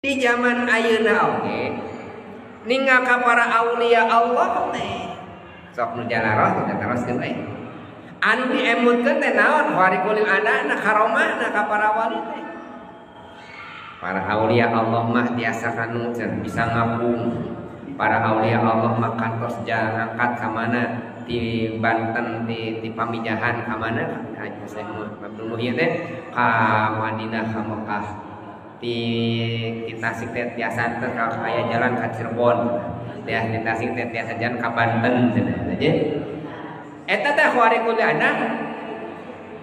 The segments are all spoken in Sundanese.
Di zaman ayeuna oge ninggal ka para aulia Allah teh sok nu jalaroh teh teroskeun we anu diemutkeun teh naon khariqul adana karomahna ka para wali teh. Para aulia Allah mah tiasa kanu bisa ngapung. Para aulia Allah mah kantos ngangkat ka mana di Banten di Pamijahan ka mana Haji Syekh Abdul Muhyi teh ka Madinah ka Mekah. Di Tasik teh tiasa teh aya jalan ka Cirebon. Di Tasik teh tiasa jalan ka Banten cenah aja. Eta teh khariqul adah.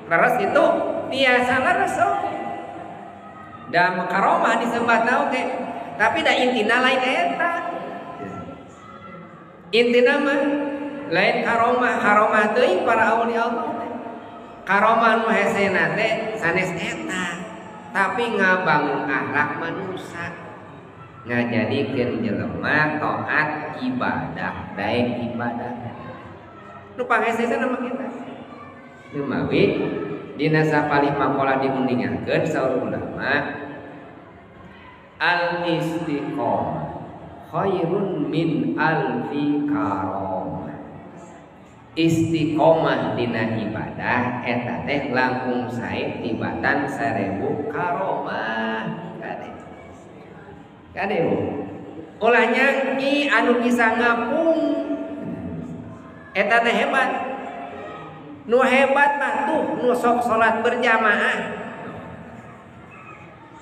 Leres itu tiasa leres oge. Da karomah disebatna oge. Tapi da intina lain eta. Intina mah lain karomah, karomah teuing para aulia Allah teh. Karomah nu hesena teh sanes eta. Tapi ngabangun akhlak manusia, ngajadikeun jelema taat ibadah, daek ibadah. Nu panghesena mah kita. Nu mawi dina sapalih maqalah diundingakeun saur ulama al istiqomah khairun min alfi karomah. Istiqomah dina ibadah eta teh langkung sae tibatan 1000 karomah. Kade. Kade Bu. Ulah nyangki anu bisa ngapung eta teh hebat. Nu hebat mah tuh nu sok salat berjamaah.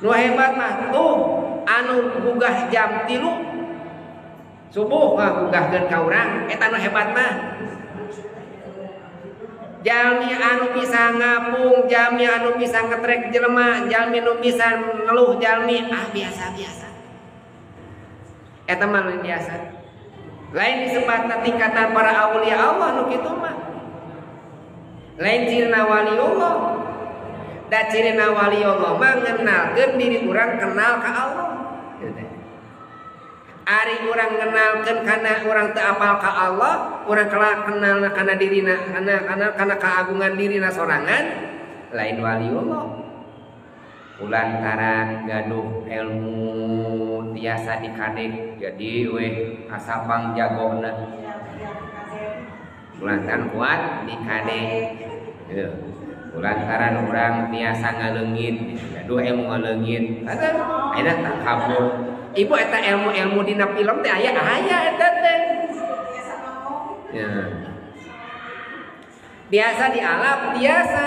Nu hebat mah tuh anu gugah jam 3 subuh ngagugahkeun ka urang eta nu hebat mah. Jalmi anu bisa ngapung, jalmi anu bisa ngetrek jelema, jalmi anu bisa ngeluh jalmi ah biasa-biasa. Eta mah lain biasa. Lain disebutna tingkatan para aulia Allah nu kitu mah. Lain cirina waliullah. Da cirina waliullah mah ngenalkeun diri urang kenal ka Allah. Ari urang kenalkeun kana urang teu apal ka Allah, urang kenal kana dirina, kana keagungan dirina sorangan, lain waliullah. Kulantaran gaduh ilmu tiasa dikadek jadi weh kasapang jagona. Kulantaran kuat dikadek. Kulantaran urang tiasa ngaleungit, gaduh ilmu ngaleungit. Ayeuna takabur. Ibu eta ilmu-ilmu dina film teh aya aya eta teh. Ya. Biasa dialap biasa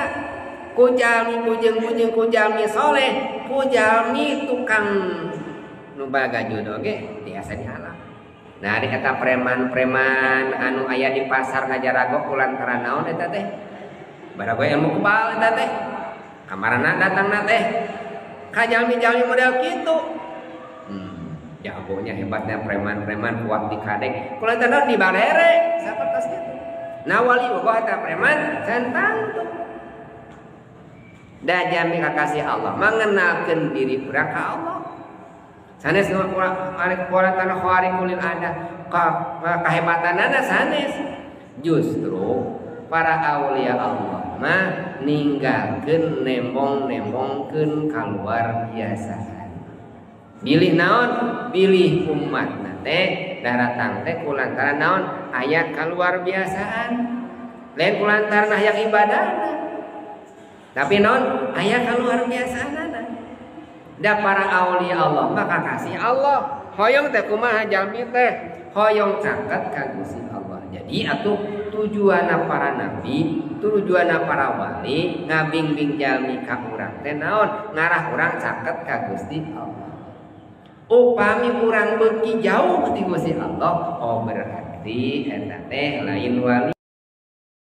ku jalmi bujeng-bujeng ku jalmi soleh, ku jalmi tukang nu bagajud oge biasa dialap. Nah ari eta preman-preman anu aya di pasar ngajarago kulantaran naon eta teh? Barago ilmu kebal eta teh. Kamarana datangna teh ka jalmi-jalmi model kitu. Jagonya hebatnya preman-preman kuat di kadek kulantaran di balere sapertos kitu. Nah wali bogoh eta preman centang tuh. Da jami kakasih Allah mengenalkeun diri urang ka Allah. Sanes kulantaran khariqul adah kahebatanana sanes. Justru para aulia Allah mah ninggalkeun nembong-nembongkeun kaluar biasaan. Bilih naon? Bilih umat teh daratang teh kulantaran naon? Aya kaluar biasaan. Lain kulantaran aya ibadahna. Tapi naon? Aya kaluar biasaanana. Da para aulia Allah maka kasih Allah. Hoyong teh kumaha jalmi teh? Hoyong caket ka Gusti Allah. Jadi atuh tujuanna para nabi, tujuanna para wali ngabingbing jalmi ka urang teh naon? Ngarah urang caket ka Gusti Allah. Upami urang beuki jauh ti Gusti Allah, oh berarti eta teh lain wali.